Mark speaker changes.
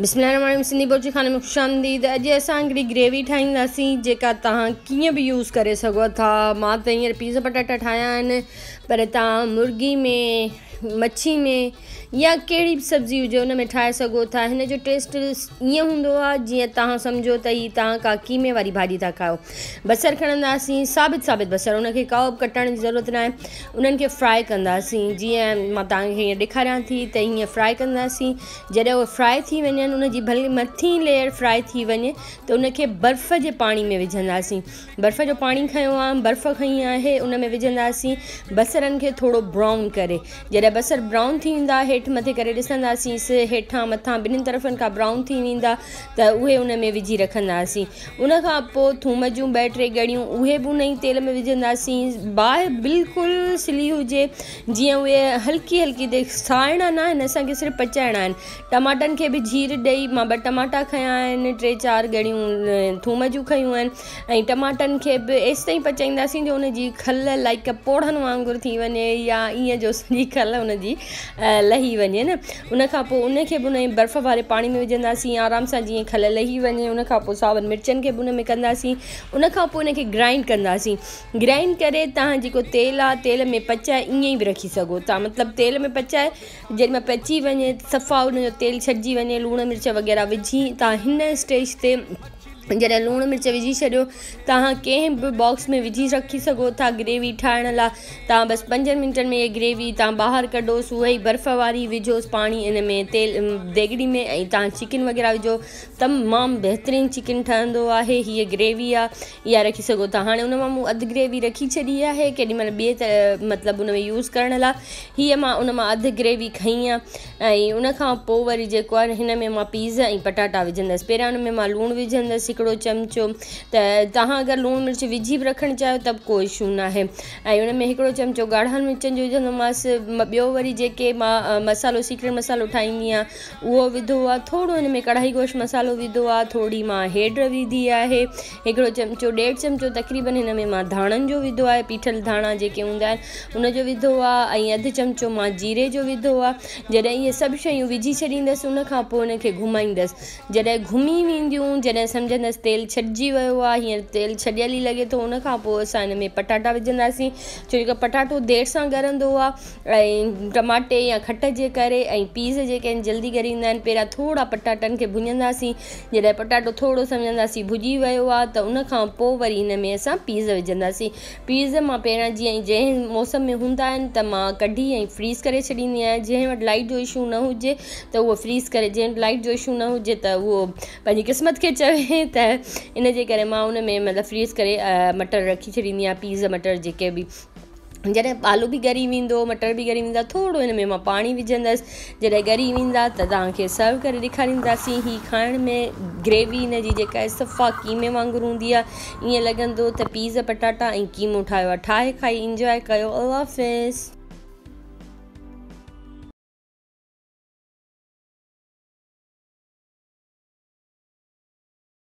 Speaker 1: بسم الله الرحمن الرحيم سنڌي بورچي خاني ۾ خوش آمديد. اڄ اسان هڪڙي گريوي ٺاهينداسين جيڪا توهان ڪيئن به يوز ڪري سگهو ٿا. مان ته هينئر پيز پٽاٽا ٺاهيا آهن، پر توهان مرغي ۾، مڇي ۾ يا ڪهڙي به سبزي هجي ان ۾ ٺاهي سگهو ٿا. هن جو ٽيسٽ ائين هوندو آهي جيئن توهان سمجهو ته هي توهان ڪا قيمي واري ڀاڄي ٿا کايو. بصر کڻنداسين، ثابت ثابت بصر، ان کي ڪو به ڪٽڻ جي ضرورت ناهي. انهن کي فرائي ڪنداسين جيئن مان توهان کي هينئر ڏيکاريان ٿي ته هيئن فرائي ڪنداسين. جڏهن اهي فرائي ٿي وڃن، ان جي ڀلي مٿين ليئر فرائي ٿي وڃي ته ان کي برف جي پاڻي ۾ وجهنداسين. برف جو پاڻي کنيو آهي، برف کنئي آهي، ان ۾ وجهنداسين بصرن کي ٿورو برائون ڪري. جڏهن بصر برائون ٿي ويندا، هيٺ مٿي ڪري ڏسنداسين، هيٺان مٿان ٻنهين طرفن کان برائون ٿي ويندا ته اهي ان ۾ وجهي رکنداسين. ان کان پوء ٿوم جون ٻه ٽي ڳڙيون اهي به ان ئي تيل ۾ وجهنداسين. باهه بلڪل سلي هجي جيئن اهي هلڪي هلڪي تي ساڙڻا نه آهن، اسان کي صرف پچائڻا آهن. ٽماٽن کي به جهير ڏئي مان ٻه ٽماٽا کنيا آهن، ٽي چار ڳڙيون ٿوم جون کنيون آهن ۽ ٽماٽن کي به ايستائين پچائينداسين جو ان جي کل لائڪ پوڙهن وانگر ٿي وڃي يا ائين جو سڄي کل ان جي لهي وڃي نه. ان کان پوء ان کي به ان برف واري پاڻي ۾ وجهنداسين آرام سان جيئن کل لهي وڃي. ان کان پوء ساون مرچن کي به ان ۾ ڪنداسين. ان کان پوء ان کي گرائنڊ ڪنداسين. گرائنڊ ڪري توهان جيڪو تيل آ تيل ۾ پچائي ائين ئي به رکي سگهو ٿا. مطلب تيل ۾ پچائي جيڏي مهل پچي وڃي صفا ان جو تيل ڇڏجي وڃي، لوڻ مرچ وغيره وجهي توهان هن اسٽيج تي جڏهن لوڻ مرچ وجهي ڇڏيو توهان ڪنهن به باڪس ۾ وجهي رکي سگهو ٿا. گريوي ٺاهڻ لاء توهان بس 5 منٽن ۾ هي گريوي توهان ٻاهر ڪڍوس، اهي ئي برف واري وجهوس پاڻي ان ۾ تيل ديڳڙي ۾ ۽ توهان چڪن وغيره وجهو، تمام بهترين چڪن ٺهندو آهي. هيء گريوي آ اها رکي سگهو ٿا. هاڻي ان مان مون اڌ گريوي رکي ڇڏي آهي ڪيڏي مهل ٻئي ته مطلب ان ۾ يوز ڪرڻ لاء. هيء مان ان مان اڌ گريوي کنئي آ ۽ ان کان پوء وري جيڪو آهي هن ۾ مان پيز ۽ پٽاٽا وجهندس. پهريان ان ۾ مان لوڻ وجهندس هڪڙو چمچو، ته توهان اگر لوڻ مرچ وجهي به رکڻ چاهيو ته به ڪو اشو ناهي. ۽ ان ۾ هڪڙو چمچو ڳاڙهن مرچن جو وجهندومانس. ٻيو وري جيڪي مان مصالحو سيڪريٽ مصالحو ٺاهيندي آهيان اهو وڌو آهي. ٿورو هن ۾ ڪڙهائي گوشت مصالحو وڌو آهي، ٿوري مان هيڊ وڌي آهي، هڪڙو چمچو ڏيڍ چمچو تقريبن هن ۾ مان ڌاڻن جو وڌو آهي، پيٺل ڌاڻا جيڪي هوندا آهن ان جو وڌو آهي ۽ اڌ چمچو مان جيري جو وڌو آهي. جڏهن اهي سڀ شيون وجهي ڇڏيندس ان کان پوء ان کي گهمائيندس. جڏهن گهمي وينديون، جڏهن سمجهندس تيل ڇڏجي ويو آهي، هينئر تيل ڇڏيل ئي لڳي ٿو، ان کان پوء اسان هن ۾ پٽاٽا وجهنداسين. ڇو جو پٽاٽو دير سان ڳرندو آهي ۽ ٽماٽي يا کٽ جي ڪري ۽ پيز جيڪي آهن جلدي ڳري ويندا آهن. پهريان ٿورا پٽاٽن کي ڀڃنداسين، جڏهن پٽاٽو ٿورو سمجهنداسين ڀڄي ويو آهي ته ان کان پوء وري هن ۾ اسان پيز وجهنداسين. پيز مان پهريان جيئن جنهن موسم ۾ هوندا آهن ته مان ڪڍي ۽ فريز ڪري ڇڏيندي آهيان. جنهن وٽ لائيٽ جو اشو نه هجي ته اهو فريز ڪري، جنهن وٽ لائيٽ جو اشو نه هجي ته اهو پنهنجي قسمت کي چوي ته ان جي ڪري مان ان ۾ مطلب فريز ڪري مٽر رکي ڇڏيندي آهيان. پيز مٽر جيڪي به جڏهن آلو به ڳري ويندو، مٽر به ڳري ويندا، ٿورو هن ۾ مان پاڻي وجهندس. جڏهن ڳري ويندا ته توهان کي سرو ڪري ڏيکارينداسين. هي کائڻ ۾ گريوي هن جي جيڪا آهي صفا قيمي وانگر هوندي آهي، ائين لڳندو ته پيز پٽاٽا ۽ قيمو ٺاهيو آهي. ٺاهي کائي انجواء ڪيو. الله حافظ.